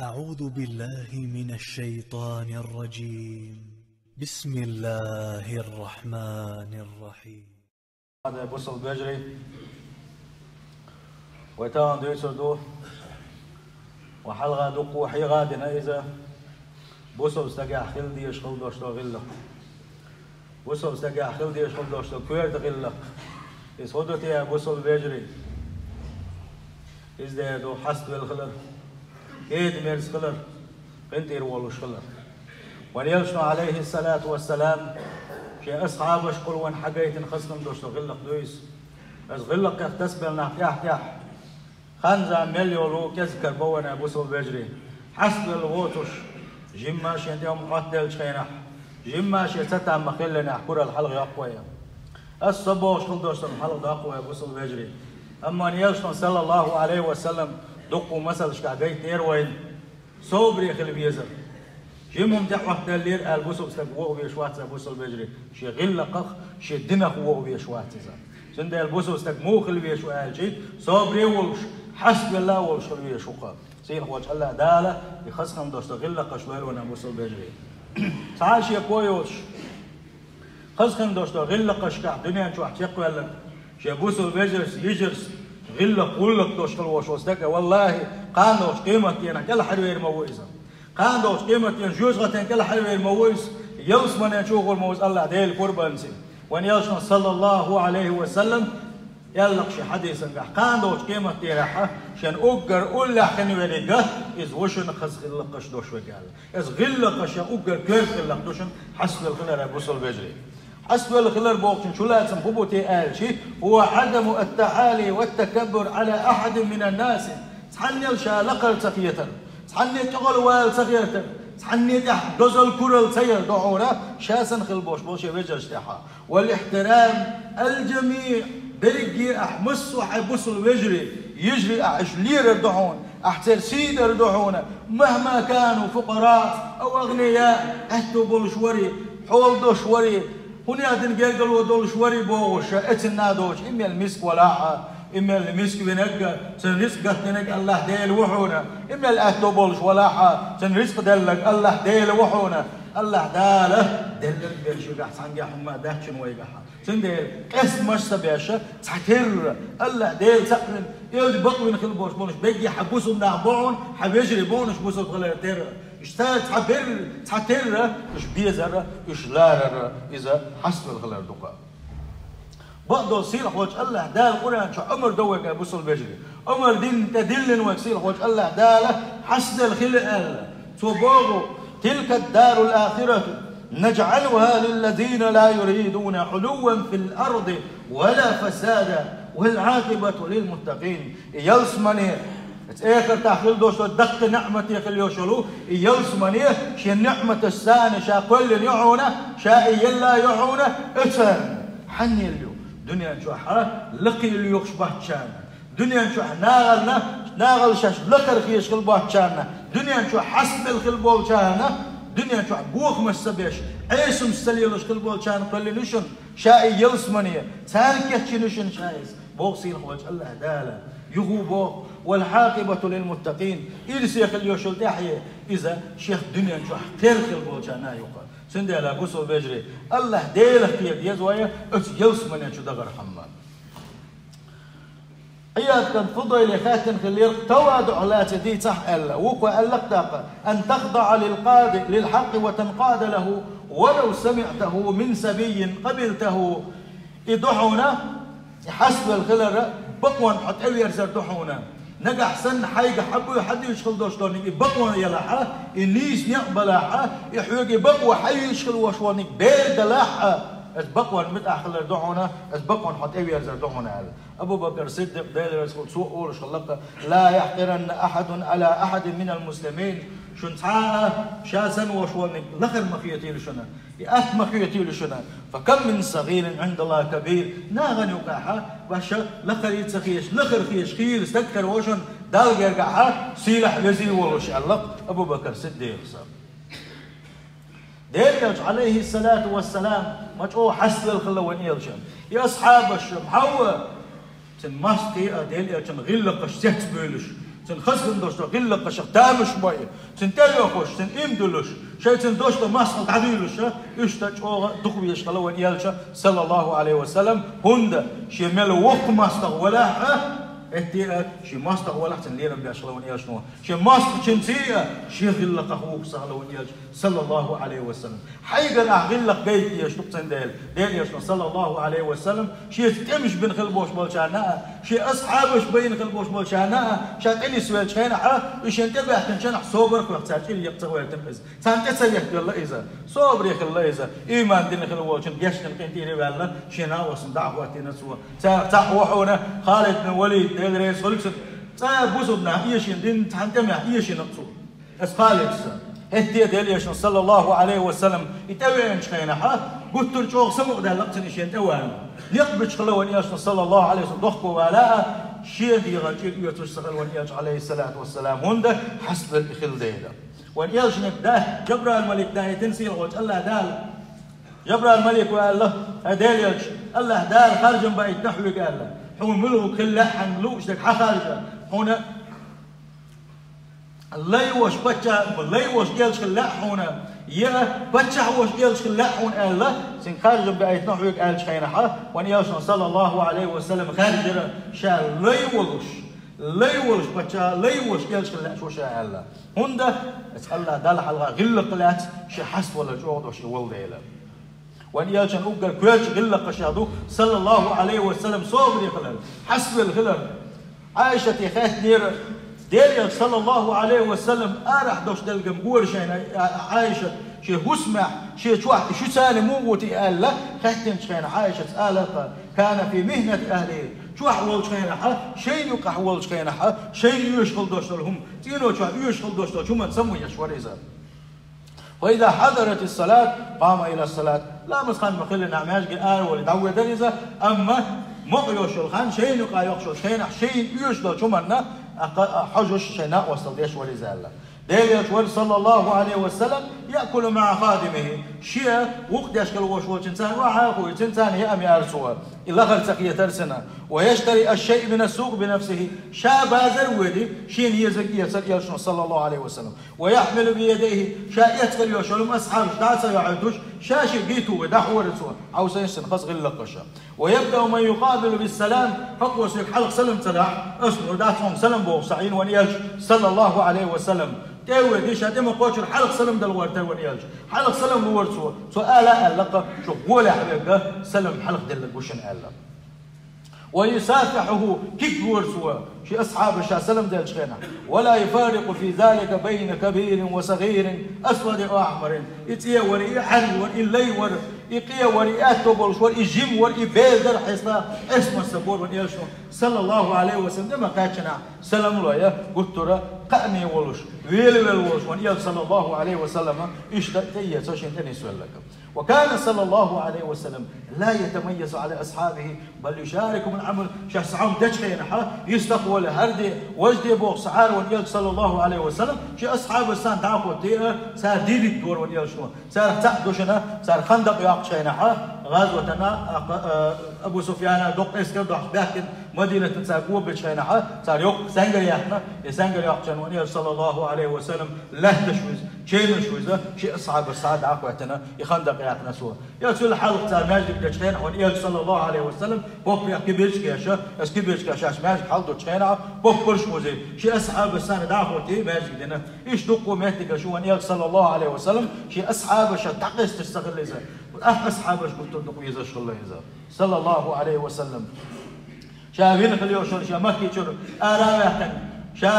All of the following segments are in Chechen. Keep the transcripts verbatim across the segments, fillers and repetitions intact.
أعوذ بالله من الشيطان الرجيم. بسم الله الرحمن الرحيم. Бусалба вежарий, вай тахана дуьйцур ду, вай хьалха дуккха хьийга а дина иза, бусалба стагехь хила дезаш хила долуш долу гӀиллакх. Бусалба стагехь хила дезаш хила долуш долу коьрта гӀиллакх. Иза хӀун ду те, бусалба вежарий? Иза дера ду хьаставелла хилар, кӀеда-мерза хилар, къинтӀера волуш хилар. Вайн элчано, Ӏалайхиссалату вассалам, шен асхьабашкахула вайна хьагайтина хазахетам долуш долу гӀиллакх ду иза. Аса гӀиллакхех тасабелла нах тӀаьхь-тӀаьхьа хан-зама мел йолу кӀезиг-кара бо вайна, бусалба вежарий. Хьаставелла воцуш, жимма шен тӀе хӀума хьоттаделлачу хенахь, жимма шен цатам ма-хиллинехь, куралла хьалха йоккху вай. Аса со бохуш хила долуш санна хьалха доккху вай, бусалба вежарий. Амма вайн элчано, саллаллаху Ӏалайхи ва саллам, дуккха масалшкахь гайтинера вайна собаре хила везар. Жима хӀума тӀе хьоттаделлера аьлла, бусалба стаг вогӀу везаш вац, бусалба вежарий, шен гӀиллакхах, шен динах вогӀу везаш вац иза. Цундела бусалба стаг муха хила везаш ву аьлча, собаре а волуш, хьаставелла а волуш хила везаш ву-кх. Сийлахьчу АллахӀ Дала и хазахетам долуш долу гӀиллакхаш лойла вайна, бусалба вежарий. Цхьа а шеко йоцуш, хазахетам долуш долу гӀиллакхашкахь дуьнен чохь чекхваьлларг, шен бусалба вежаршца, йижаршца гӀиллакх-гӀуллакх долуш хила волуш волу стаг а, валлахӀи, кхана догӀучу къематан дийнахь кӀелхьарвер ма ву иза. Кхана догӀучу къематан дийнахь жоьжахатин кӀелхьарвер ма ву иза, ялсамане чу гӀур ма ву иза АллахӀ Делан пурбанца. Вайн элчано, саллаллаху Ӏалайхи ва саллам, аьлла-кх шен хьадисангахь: кхана догӀучу къематан дийнахь шен уггар уллехь хинверг а, иза ву шуна хаза гӀиллакхаш долуш верг аьлла. Иза гӀиллакхаш, шен уггар коьрта гӀиллакх ду шуна хьаставелла хилар, бусалба вежарий. Хьаставелла хилар бохучун чулацам хӀун бу те аьлча, هو عدم التعالي والتكبر على أحد من الناس. Цхьаннел ша лакхара ца хетар, цхьанне тӀехула вала ца гӀертар, цхьанне тӀехь дозалла, куралла ца яр ду хьуна, ша санна хила болуш болу шен вежаршна тӀехь. والاحترام الجميع, берриге ахь массо а хьайн бусалба вежарий, йижарий ахь уьш лерар ду хьуна, ахь церан сий дар ду хьуна, مهما كانوا فقراء أو أغنياء, аьтто болуш варий, хьола долуш варий, хӀун яздина гергарло долуш варий бохуш, эцна а доцуш, и мел миска валахь а, и мел миска винарг а, цуьнан рицкъ гатдинарг АллахӀ Дела ву хьуна, и мел аьтто болуш валахь а, цуьнан рицкъ делларг АллахӀ Дела ву хьуна, АллахӀ Дала делларг берш вайгахь цхьаьнгахь хӀумма а дац шуна вайгахь. Цундела къестамаш ца беш, цхьа терра, АллахӀ Дела цхьаъ вина, элча бакъвина хила болуш болуш, берриге хьан бусалба нах бу хьуна, хьан вежарий бу хьуна уьш бусалба хилар терра. Уьш цара цхьа берра, цхьа терра, уьш бийзара, уьш ларара, иза хьаставелла хилар ду-кх. Бакъдолу сийлахьчу АллахӀ Дала Къуръан чохь омра до вайга, бусалба вежарий. Омра дина тӀе диллина вайга сийлахьчу АллахӀ Дала хьаставелла хила аьлла. Цо боху: تلك الدار الآخرة نجعلها للذين لا يريدون علوا في الأرض ولا فسادا والعاقبة للمتقين. И ялсамане, оцу эхартахь хила долуш долу даккхий неӀмате хила йолуш йолу и ялсамане, шен неӀматашца ша кхоьллина ю хьуна, ша и елла ю хьуна, оцарна. Хьанна елла ю? Дуьнен чохь лакхе лоьхуш боцчарна, дуьнен чохь нахана, нахана шаьш лакхара хеташ хила боцчарна, дуьнен чохь хьаставелла хила болчарна, дуьнен чохь бохамаш ца беш, Ӏесамаш ца лелош хила болчарна кхоьллина ю шуна ша и ялсамане, царна кечйина ю шуна ша иза. Боху сийлахьчу АллахӀ Дала. Юха боху: والعاقبة للمتقين. Ирсе хила йолуш йолу тӀаьхье, иза шех дуьнен чохь кхел хила болчарна ю-кх. Цундела, бусалба вежарий, АллахӀ Делах кхера деза вай оцу ялсамане чу дахархьама. Ӏияд бин Фудайле хаьттина хиллера, таваду лаца дийцахь аьлла. Вукхо аьлла-кх тӀаккха: أن تخضع للقاضي، للحق وتنقاد له ولو سمعته من صبي قبلته. И ду хьуна, и хьаставелла хилар, бакъонна хьо тӀеверзар ду хьуна. Нагахь санна хьайга хьан буй хьадуьйцуш хила долуш долниг и бакъонна елахь а, и нийса некъ балахь а, и хьоьга и бакъо хьайуьйцуш хила волуш волниг бер далахь а, аса бакъонна муьтӀахь хилар ду хьуна, аса бакъонна хьо тӀеверзар ду хьуна аьлла. Абу Бакр Сиддикъ, Дела реза хуьлда цунна, олуш хилла-кх: لا يحقرن أحد على أحد من المسلمين. Шуна цхьа а ша санна волуш волниг лахара ма хетийла шуна. И атта ма хетийла шуна. فكم من صغير عند الله كبير. Нахана юкъахь а, баша лакхара ца хеташ, лахара хеташ хийра стаг хир ву шуна Далла гергахь а, сийлахь везий волуш, аьлла-кх Абу Бакр Сиддикъас. Делан элча, Ӏалайхиссалату вассалам, ма чӀогӀа хьаставелла хилла вайн элча. И асхьабаш, Муьавия, цуьнан мостагӀий а Делан элчан гӀиллакхаш цецбуьйлуш, Цун хаза хинна долча гӀиллакхашах тамаш бой, цун тӀе а йохуш, цун иман дуллуш, шоай цун долча мостагӀа дӀадуьйлуш, иштта чӀоагӀа дукха везаш хилла вайн Элча, саллаллахӀу Ӏалайхи ва саллам, хӀунда шен мел воккха мостагӀа валахь а, хӀетте а шен мостагӀа валахь цун лерам беш хилла вайн Элчано. Шен мостагӀчунций а шен гӀиллакхах вувхаш ца хилла вайн Элча, саллаллахӀу Ӏалайхи ва саллам. Хьайгара ахь гӀиллакх гайта дезаш ду-кх цундела, Даьла Элчано, саллаллахӀу Ӏалайхи ва саллам, шеца тӀемаш бина хила болаш болчарна а, шен асхьабаш байина хила болаш болчарна а, ша тӀенисвеллача хенахь а, и шен тӀебаьхкинча хенахь собар а хьоьху, цара чӀир екъа ца гӀойтина иза. Царна тӀе ца вехкаелла иза. Собаре хилла иза. Иман дина хила волчун гечдина къинтӀера ваьлла, шен накъосташна дӀа а хӀоттийна цо. Царах цхьаъ ва хьуна Халид бин Валид, Даьла реза хуьлда цунна. Цхьа бусалба нах эшийна, дин цхьана тӀемехь эшийна-кх цо. Из Халид ва. ХӀетте а Даьла Элчано, саллаллахӀу Ӏалайхи ва саллам, и тӀевеанча хенахь а, гуттар а чӀоагӀа самукъадаьлла-кх цунна и шен тӀеваха. Никъ бича хилла вайн Элчано, саллаллахӀу Ӏалайхи ва саллам, дохко вала а, шен дегӀан чӀир оьцуш ца хилла вайн Элча, Ӏалайхи ссалату вассалам, хӀунда хьаставелла хилла дела. Вайн Элчанга да, Жабраил малик даийтина сийлахьчу АллахӀ Дала. Жабраил малико аьлла: «ХӀай Даьла Элча, АллахӀ Дала харжам баийтина хьоьга», — аьлла. «Хьуна муьлхха хила лаьа хьуна лууш дерг хьан харжа. Хьуна лай волуш паччахь, лай волуш элча хила лаьа хьуна, я паччахь волуш элча хила лаьа хьуна», — аьлла, цуьнга харжам баийтина хьоьга аьллачу хенахь а, вайн Элчано, саллаллахӀу Ӏалайхи ва саллам, хаьржира ша лай волуш, лай волуш паччахь, лай волуш элча хила лаьа шу ша аьлла. ХӀунда? Иза АллахӀ Далла хьалха гӀиллакх лаьцна шен хьаставалар чӀоагӀа долуш и волу дела. Вайн Элчан уггар коьртачу гӀиллакхашах ду, саллаллахӀу Ӏалайхи ва саллам, собаре хилар, хьаставелла хилар. Ӏайшате хаьттинера, Даьла Элча, саллаллахӀу Ӏалайхи ва саллам, арахь долуш дерг-м гора шайна, а, а, Ӏайшат, шен хӀусамехь, шен чохь и шуьца муха ву те аьлла, хаьттинчу хенахь Ӏайшас алара-кх: «Кана фи михнати ахьлихӀи». Чохь волчу хенахь, шайна юкъахь волчу хенахь, шайна оьшуш хила долуш долу хӀума, цӀено чохь оьшуш хила долуш долчу хӀуманна самавеш вара иза. «Фа иза хьадаратис-салат, къама илас-салат». Ламаз хан ма-хиллинехь, маьждиге аравала дӀавоьдара иза, амма мукъа йолуш йолу хан, шайна юкъахь йоккхуш йолчу хенахь, шайна оьшуш долчу хӀуманна, а, кха-, а, хьожуш, шайн накъосталла деш вара иза аьлла. Даьла Элча вара, саллаллахӀу Ӏалайхи ва саллам, яъкулу маӀа хадимихӀи, шен гӀуллакх деш хила волуш волчуьнца охьа а хуьйцина, царна яа ма яра цо, и лахара ца хетара цунна. Ва яштари аш-шайъа минас-сукъи бинафсихӀи, ша базар а воьдий, шена езарг эцара Элчано, саллаллахӀу Ӏалайхи ва саллам. «Ва яхьмилу би ядайхӀи», ша эцна йолуш йолу асхьабаш дӀа а ца йохьуьйтуш, ша шен гайту вай дӀахьора цо, хьовсийша цуьнан хаза гӀиллакхаша. «Ва ябдау ман юкъабилу бис-салам», хӀокхо соьга хьалха салам ца дахь, ас лур дац хьуна салам бохуш схьаийна вайн Элча, саллаллахӀу Ӏалайхи ва саллам. ТӀе а воьдий, ша тӀе ма-кхоччура хьалха салам дала гӀортара вайн Элча. Хьалха салам лора цо, цо ала а аьлла-кх: «Шу гӀолехь верг салам хьалха делларг ву шуна», — аьлла. «Ва юсафихьуху», куьг лора цо шен асхьабаша салам деллачу хенахь. «Ва ла юфаррикъу фи залика байна кабирин ва сагӀирин, асвадин ва ахьмарин». И цӀе вара, и хьаьржа вара, и лай вара, и къе вара, и аьтто болуш вара, и жима вара, и беза дара хьесна, эс массо а бора вайн Элчано, саллаллахӀу Ӏалайхи ва саллам, тӀе ма-кхаьччинехь, салам лой, гуттара а кхаъне волуш, велавелла волуш вайн Элча, саллаллахӀу Ӏалайхи ва саллам, иштта тӀеэца шен тӀе нисвелларг. «Ва кана, саллаллахӀу Ӏалайхи ва саллам, ла ятамайязу Ӏала асхьабихӀи, бал юшарикухӀумул Ӏамал». Шаьш цхьа хӀума дечу хенахь, йистах волу хӀара де, важа де бохуш ца Ӏара вайн Элча, саллаллахӀу Ӏалайхи ва саллам, шен асхьабашца дӀахӀоттий а, цара дийриг дора вайн Элчано. Царах цхьаъ ду шуна, цара хандакъ йоккхучу хенахь, гӀазотана, а, а, Абу Суфьяна доккха эскар дохьуш баьхкина, Мадинатана цара го бичу хенахь, цара йоккха саьнгар яьккхина, и саьнгар йоккхучу хенахь вайн Элча, саллаллахӀу Ӏалайхи ва саллам, лаьтташ ву иза, чевнаш ву иза, шен асхьабашца дӀа а хоьттина, и хандакъ яьккхина цо. Я цул хьалха цара маьждиг дечу хенахь, вайн Элча, саллаллахӀу Ӏалайхи ва саллам, боккхачу кибирчигеша, аса кибирчигеша шаьш маьждиг хьалдучу хенахь, боккхарш ву иза, шен асхьабашца дӀа а хоттий, маьждиг дина. Иштта дуккха а меттигаш ю вайн Элча, саллаллахӀу Ӏалайхи ва саллам, шен асхьабашца дӀакъаьсташ ца хилла иза. Ахь асхьабаш гуттар а дукха везаш хилла иза, саллаллахӀу Ӏалайхи ва саллам. Ша вина хила йолуш йолу, ша Макки чуьра ара а ваьккхина, ша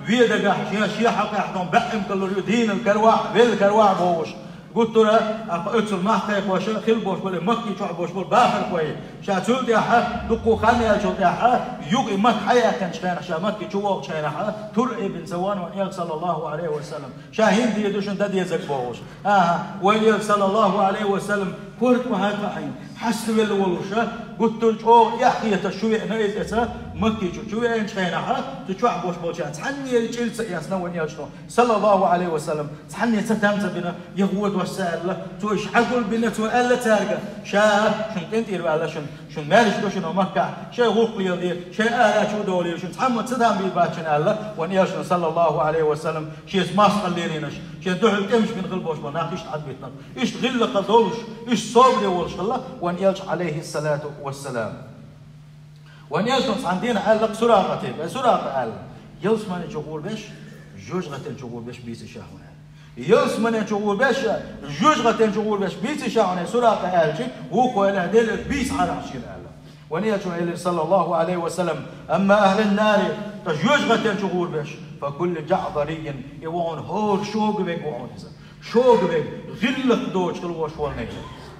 вен дагахь, шен, шен хьакъехь дон баьӀ ма кхаллур ю, дийна караваьӀ, велла караваьӀ бохуш. Гуттара а, а, оццул мах кхайкхоша хила болуш болу, Макки чохь болуш болу бахархой. Ша цул тӀаьхьа, дуккха хан яьллачул тӀаьхьа, юха и Макка хьаяьккхинчу хенахь, ша Макки чу вогӀучу хенахь, тур а бина ца ван вайн Элча, саллаллахӀу Ӏалайхи ва саллам. Ша хӀинца дийр ду шуна дан дезарг бохуш. АхӀа, вайн Элча, саллаллахӀу Ӏалайхи ва саллам, корта охьа а кхаьхьина, хьаставелла волуша, гуттар а чӀогӀа эхь хеташ чу веана иза эца, Макка чу чу веанчу хенахь, цу чохь болуш болчарна цхьанне а чӀир ца эцна вайн элчано, саллаллаху Ӏалайхи ва саллам, цхьанне а ца там ца бина, я гӀо дош ца аьлла, цо уьш хьагулбина, цо аьлла цаьрга: «Ша шун къинтӀера ваьлла, шун, шун маьрша до шуна Маккахь, шайн гӀуллакх леладе, шайн ара чу а довлийла, шун цхьамма ца там бийр бац шуна», аьлла, вайн элчано, саллаллаху Ӏалайхи ва саллам, шеца мостагӀалла лелийнарш, шен дуьхьал тӀемаш бина хилла болуш болу нах иштта Ӏадбитинарг. Иштта гӀиллакх долуш, иштта собаре волуш хилла вайн элча, Ӏалайхиссалату вассалам. Вайн элчано цхьана дийнахь аьлла-кх Суракъате: «Ай, Суракъа, — аьлла, — ялсамани чу гӀур беш, жоьжахатин чу гӀур беш бийци ша хьуна», аьлла. «Ялсамани чу гӀур беш, жоьжахатин чу гӀур беш бийци ша хьуна, ай Суракъа», аьлча, вукхо элира: «Делера, бийцахьара шена», аьлла. Вайн элчано элира, саллаллаху Ӏалайхи ва саллам: «Амма ахьлун-нари, ткъа жоьжахатин чу гӀур беш, фа куллу жаӀдариййин, и ву хьуна хӀора шога верг ву хьуна иза. Шога верг, гӀиллакх доцуш хила волуш волу нах.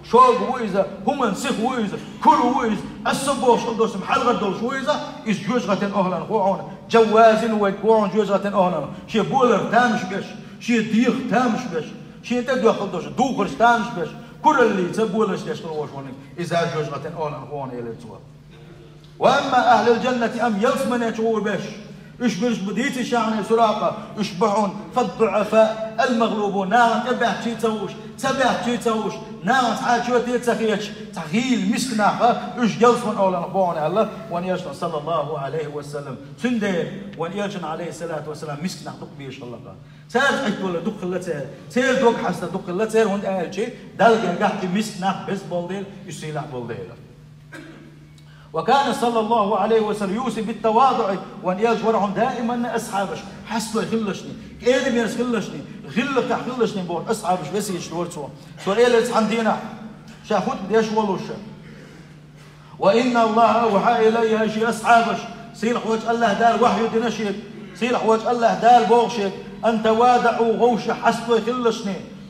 Шога ву иза, хӀуманан сиха ву иза, кура ву иза, аса бохуш хила долуш, хьалхара долуш ву иза, иза жоьжахатин охӀланах ву хьуна, жаввазин верг ву хьуна жоьжахатин охӀланах, шен боларх тамаш беш, шен дегӀах тамаш беш, шен тӀедоьхна долуш духарш тамаш беш, кураллица боларш деш хила волуш волу нах, иза жоьжахатин охӀланах ву хьуна», элира цо. «Ва амма ахьлул-жаннати, амма ялсамани чу гӀур беш, уьш муьлш бу дийци ша хьуна, ай Суракъа, уьш бу хьуна фад-дуӀафа, ал-магълубун, нахана тӀебаьхча а ца хууш, ца баьхча а ца хууш, нахана цхьа а чоте а ца хеташ, цхьа хийла миска нах, уьш ялсамани охӀланах бу хьуна», аьлла вайн элчано, саллаллаху Ӏалайхи ва саллам. Цундела вайн элчанна, Ӏалайхиссалату вассалам, миска нах дукха безаш хилла-кх. Цаьрца Ӏитталла дукха хилла церан, церан дог хьаста дукха хилла церан, хӀунда аьлча Далла гергахь и миска нах беза болу дела, уьш сийлахь болу дела. «Ва кана, саллаллаху Ӏалайхи ва саллам, юси бит-тавадуӀи», вайн элча вара хьуна даиманна асхьабаш хьастой хилалаш, кӀеда-мерза хилалаш, гӀиллакхехь хилалаш бохуш асхьабаш весеташ дора цо. Цо элира цхьана дийнахь, ша хутба деш волуш: «Ва инна Аллаха авхьа илаййа», шен асхьабаш, сийлахь волчу АллахӀ Дала вахью дина шега, сийлахь волчу АллахӀ Дала боху шега: «Ан тавадаӀу», вовшашка хьастой хилалаш,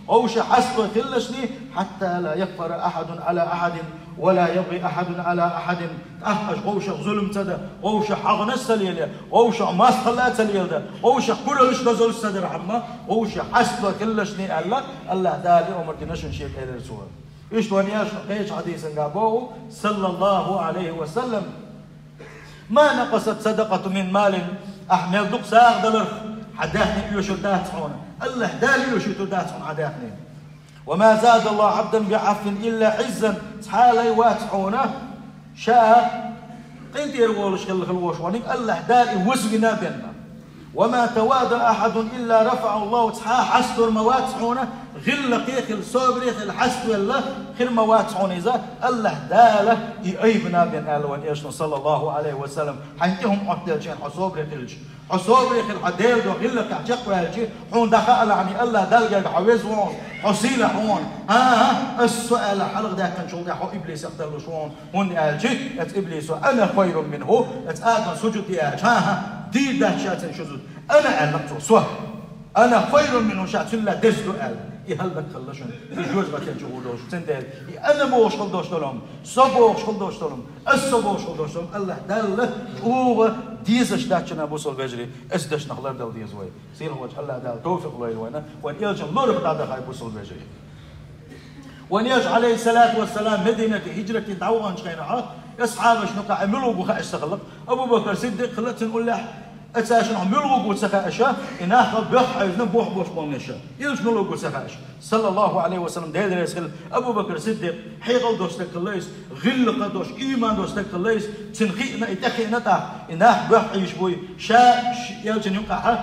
вовшашка хьастой хилалаш, «хьатта ла якфара ахьадун Ӏала ахьадин, ва ла ябгӀи ахьадун Ӏала ахьадин». ТӀаккха аша вовшашка зулам ца дан, вовшашка хьагӀнаш ца лелаян, вовшашка мостагӀалла ца леладан, вовшашка кураллаш, дозаллаш ца дар хьамма, вовшашка хьастой хилалаш, аьлла, АллахӀ Дала и омра дина шуна шега, элира цо. Иштта вайн элчано кхечу хьадисехь боху, саллаллаху Ӏалайхи ва саллам: «Ма накъасат садакъатун мин малин», ахь мел дукха сагӀа даларх хьан даьхни оьшур дац хьуна, АллахӀ Дала оьшуьйтур дац хьуна хьан даьхни. «Ва ма задаллаху Ӏабдан би Ӏафвин илла Ӏиззан», цхьа а лай вац хьуна, ша къинтӀера волуш хилла хила волуш волу нах, АллахӀ Дала и вуьсуш вина бен. «Ва ма тавадаӀа ахьадун илла рафаӀаху Аллаху», цхьа а хьастор ма вац хьуна, гӀиллакхе хила, собаре хила, хьаставелла хир ма вац хьуна иза, АллахӀ Дала и айбина бен, аьлла вайн элчано, саллаллаху Ӏалайхи ва саллам. Хьайна тӀе хӀума Ӏоттаделча, хьо собаре хилча, хьо собаре хила, хьо Делан дуьхьа гӀиллакхехь чекхваьлча, хьуна дӀакхаьа лахьана, АллахӀ Далла герга хьо веза ву хьуна, хьо сийлахь ву хьуна. ХӀан-хӀа, ас со аьлла хьалхадаьккхинчул тӀаьхьа хьо иблисах далуш ву хьуна. ХӀунда аьлча эцу иблисо: «Ана хайрун минху», эцу Адама сужуд де аьлча, хӀан-хӀа, дийр дац ша цунна сужуд. «Ана», аьлла-кх цо, «со». «Ана хайрун минху», ша цуьнан деза ду аьлла. И хӀаллакьхилла шуна, и жоьжахатин чу гӀур долуш. Цундела и «ана» бохуш хила долуш долу хӀума, «со» бохуш хила долуш долу хӀума, «ас со» бохуш хила долуш долу хӀума, АллахӀ Далла чӀогӀа дезаш дац шуна, бусалба вежарий, эцу дешнах лардала деза вай. Сийлахь волчу АллахӀ Дала товфикъ лойла вайна, вайн элчанна лорах дӀадаха, бусалба вежарий. Вайн элча, Ӏалайхиссалату вассалам, Мединате хӀижрат дина дӀаваханчу хенахь, асхьабашна юкъахь муьлха ву хууш ца хилла-кх. Абу Бакр Сиддикъ хилла цуьнан уллехь, цаьршиннах муьлха ву хууш ца хаьаш, и нах боьхна хьаьвзина боху-бохуш болнеша. Илча муьлха ву хууш ца хаьаш. Саллаллаху Ӏалайхи ва саллам, Делан реза хила, Абу Бакр Сиддикъ хьекъал долуш стаг хилла иза, гӀиллакх долуш, ийман долуш стаг хилла иза, цуьнан хиъна и, тӀекхиъна тӀаккха, и нах боьхна хьийзаш буй, ша ш-, элчанна юкъахь,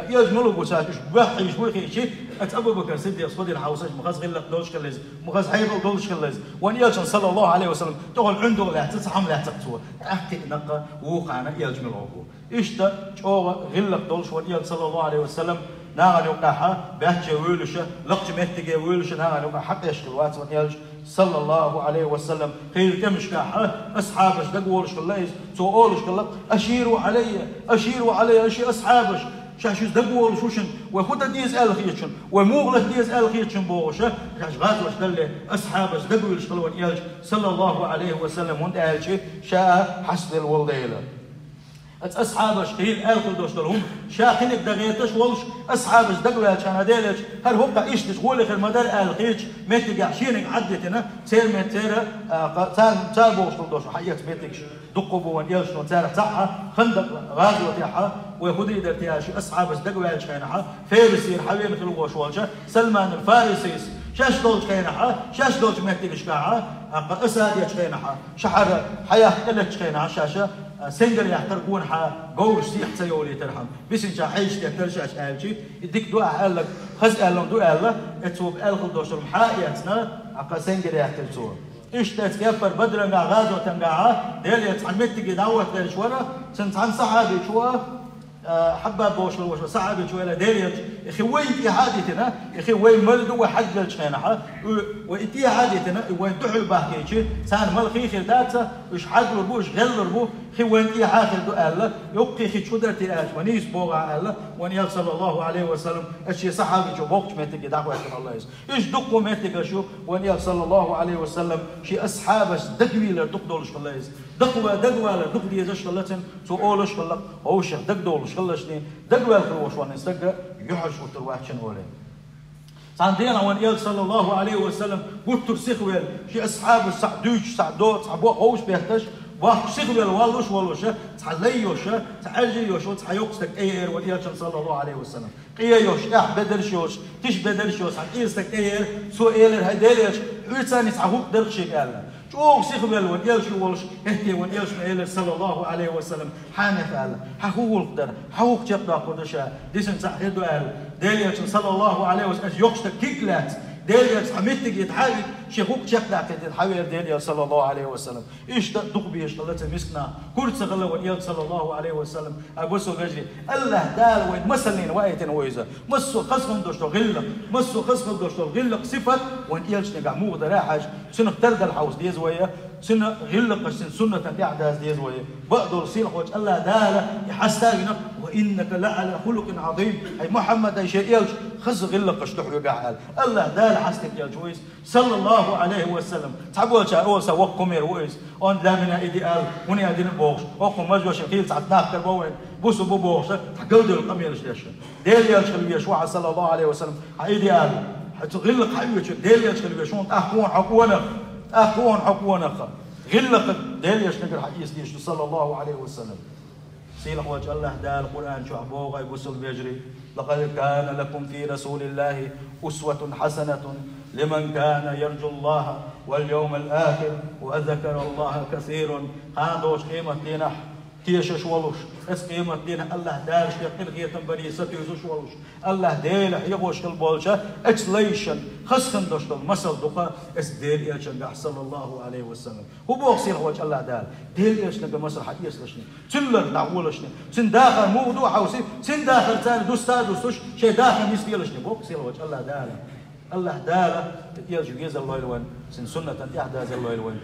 элча муьлха ву хууш ца хаьаш, уьш боьхна хьийзаш буй хиъча, оцу Абу Бакр Сиддикъа со дина хьовсуш, муха иза гӀиллакх долуш хилла иза, муха иза хьекъал долуш хилла иза. Вайн элчанна, саллаллаху Ӏалайхи ва саллам, тӀехула Ӏуьнда лаьцна, цхьа хӀума лаьцна-кх цо. ТӀаккха кхиъна-кх вукхарна элча муьлха ву хууш. Иштта чӀогӀа гӀиллакх долуш вайн элча, саллаллаху Ӏалайхи ва саллам, нахана юкъахь баьчча вуьйлуш, лакхачу меттиге вуьйлуш, нахана юкъахь хьакхаьчна хилла вац вайн элча, саллаллаху Ӏалайхи ва саллам. Хийла тӀемашкахь асхьабаш дагаволуш хилла иза, цо олуш хилла: «Аширу Ӏалаййа, аширу Ӏалаййа, ай шен асхьабаш, шаьш иза дагаволуш ву шуна, вай хӀун дан деза аьлла хета шуна, вай муха лата деза аьлла хета шуна», бохуш, шаьш гӀазот далале, асхьабаш дагавуьйлуш хилла вайн элча, саллаллаху Ӏалайхи ва саллам, хӀунда аьлча ша хьаставелла волу дела. Ас асхьабаш хийла аьлла хила долуш долу хӀума, ша кхиниг дан гӀерташ волуш, асхьабаш дагаваьлча хьан деллача, хӀара хӀокху иштта гӀоле хир ма дара аьлла хеташ, меттигехь шениг Ӏаддитина, церан мет-, церан, а, кха-, царна, цара бохуш долу долуш хьаэца меттигаш дуккха бу вайн элчано, царах цхьаъ а, Хандакъ гӀазотехь а, вай хӀу дийр дара те аьлча, асхьабаш дагаваьлча хенахь а, Фарисера хьан вена хила волуш волча Салманул Фарисис, шаьш долчу хенахь а, шаьш долчу меттигашкахь а, а, кха-, Асад ечу хенахь а, шахьара хьаяккха тӀелеттачу хенахь а, шаьш а, а, сенгара яьккхира гонахьа, говраш сехьа ца йолийтархьама. Бисинчохь хьаьжча деттара шаьш аьлчи, и дика ду ахь аьлларг, хаза аьлларг ду аьлла, эцо аьлла хила долуш долу хьа а эцна, а, кха-, сенгара яьккхира цо. Иштта эцу кеппара Бадрангахь гӀазотангахь а, Делера цхьана меттиге дӀахӀоттадерш вара, цуьнан цхьана сахьабичо а, а, Хьаббаб бохуш волу ваша сахьабичо элира Делера, и хи вайн тӀехьа а дитина, и хи вайн мала ду вай хьаьжжалчу хенахь а, и, вай и тӀехьа а дитина, и вайн дуьхьал бахкийчи, царна мала хи хир дац, уьш хьаьжлур бу, уьш гӀеллур бу, хи вайн тӀехьа хир ду аьлла, юккъе хи чу дар те аьлча, ма нийса богӀахь аьлла, вайн элча, саллаллаху Ӏалайхи ва саллам, аша шен сахьабичо бохучу меттиге дӀахӀоьттина хилла иза. Иза дуккха меттигаш ю, вайн элча, саллаллаху Ӏалайхи ва саллам, шен асхьабаш дагавийлар дукха долуш хилла иза. Дакъа ва-, дагавалар дукха дезаш хилла цуьнан, цо олуш хилла, хӀовшах дагадолуш хиллачни, дагаваьлла хир волуш ван стаг юьхьӀаьржа хӀуттур вац шен олий. Цхьана дийнахь вайн элча, саллаллаху Ӏалайхи ва саллам, гуттар сихвелла, шен асхьабаш цхьаъ дуьйцуш, цхьаъ до-, цхьаъ бо-, хӀовш бетташ, бохкуш сихвелла валлуш волуша, цхьа лай йоша, цхьа Ӏаьржа йоша, цхьа йоккха стаг тӀееара вайн элчанна, саллаллаху Ӏалайхи ва саллам. Къе йош, тӀехь бедарш йош, тиша бедарш йош, цхьа кӀеза стаг тӀеера, цо элира: «ХӀай Делан элча, хьоьца цхьаъ хӀуъа дара-кх шега», – аьлла. ЧӀогӀа сихвелла вайн элча волуш, хӀетте вайн элчано элира, саллаллаху Ӏалайхи ва саллам, хьанах аьлла: «Хьан хӀун гӀуллакх дара? Хьан хӀуъа чекхдоккхур ду ша? Дисина цхьаъ хир ду», – аьлла. Делан элчано, саллаллаху Ӏалайхи ва саллам, аса йоккха стаг куьг лаьцна, Делан элча цхьа меттиге тӀе хьавига, шен хӀуъа чекхдаккхийтина хьавеара Делан элча, саллаллаху Ӏалайхи ва саллам. Иштта дукха безаш хилла цу мисканах, кура ца хилла вайн элча, саллаллаху Ӏалайхи ва саллам. Ай, бусалба вежарий, АллахӀ Дала вайна масаллина ваийтина ву иза. Массо а хазахана долуш долу гӀиллакх, массо а хазахана долуш долу гӀиллакх, сифат вайн элчанегахь муха дара хьажа, цунах тардала хьовса деза вай, цуьнан гӀиллакхаш, цуьнан суннатан тӀаьхьа даза деза вай. Бакъдолу сийлахьчу АллахӀ Дала и хьаста а вина: «Ва иннака ла Ӏала хулукъин Ӏазим». ХӀай Мухьаммад, хӀай шен элча, хаза гӀиллакхаш ду хьоьгахь аьлла. АллахӀ Дала хьастина элча ву иза. Саллаллаху Ӏалайхи ва саллам. Цхьаболчара олу: «Сан воккха кумир ву иза. Он для меня идеал, хӀун я дина бохуш». Хьо кху мажошин хийла цхьа нах кара бо вайн, бусу бу бохуш, цхьа галдевлла къамелаш деш. Делан элча хила везаш ву хьан, саллаллаху Ӏалайхи ва саллам, хьан идеал. Хьан цу гӀиллакх хьан оьцуш, Делан элча хила везаш ву, тӀаккха хьо кхуна хьо къонах, тӀаккха хьо кхуна хьо къонах. ГӀиллакх Делан элчанегара хьан эца дезаш ду, саллаллаху Ӏалайхи ва саллам. Сийлахьчу АллахӀ Дала Къуръан чохь боху, ай бусалба вежарий: «Лакъад кана лакум фи расулиллахи усватун хьасанатун лиман кана яржуллаха вал йовмал ахир ва закараллаха касиран». Кхана долчу къематдийнахь тешаш волуш, эс къематдийнахь АллахӀ Дала шен къинхетам баре сатуьйсуш волуш, АллахӀ Дела хьехош хила болча эцу лайшан хазахана долуш долу масал ду-кх эс Делан элчангахь, саллаллаху Ӏалайхи ва саллам. ХӀун боху сийлахьчу АллахӀ Дала? Делан элчанегара масал хьан эцалашна, цуьнан лар дӀахьолашна, цуьнан дахар муха ду хьовсий, цуьнан дахар цара дуста а дустуш, шайн дахар нисделла лелашна боху сийлахьчу АллахӀ Дала. АллахӀ Дала элча везар лойла вайн, цуьнан суннатан тӀаьхьа дазар лойла вайн.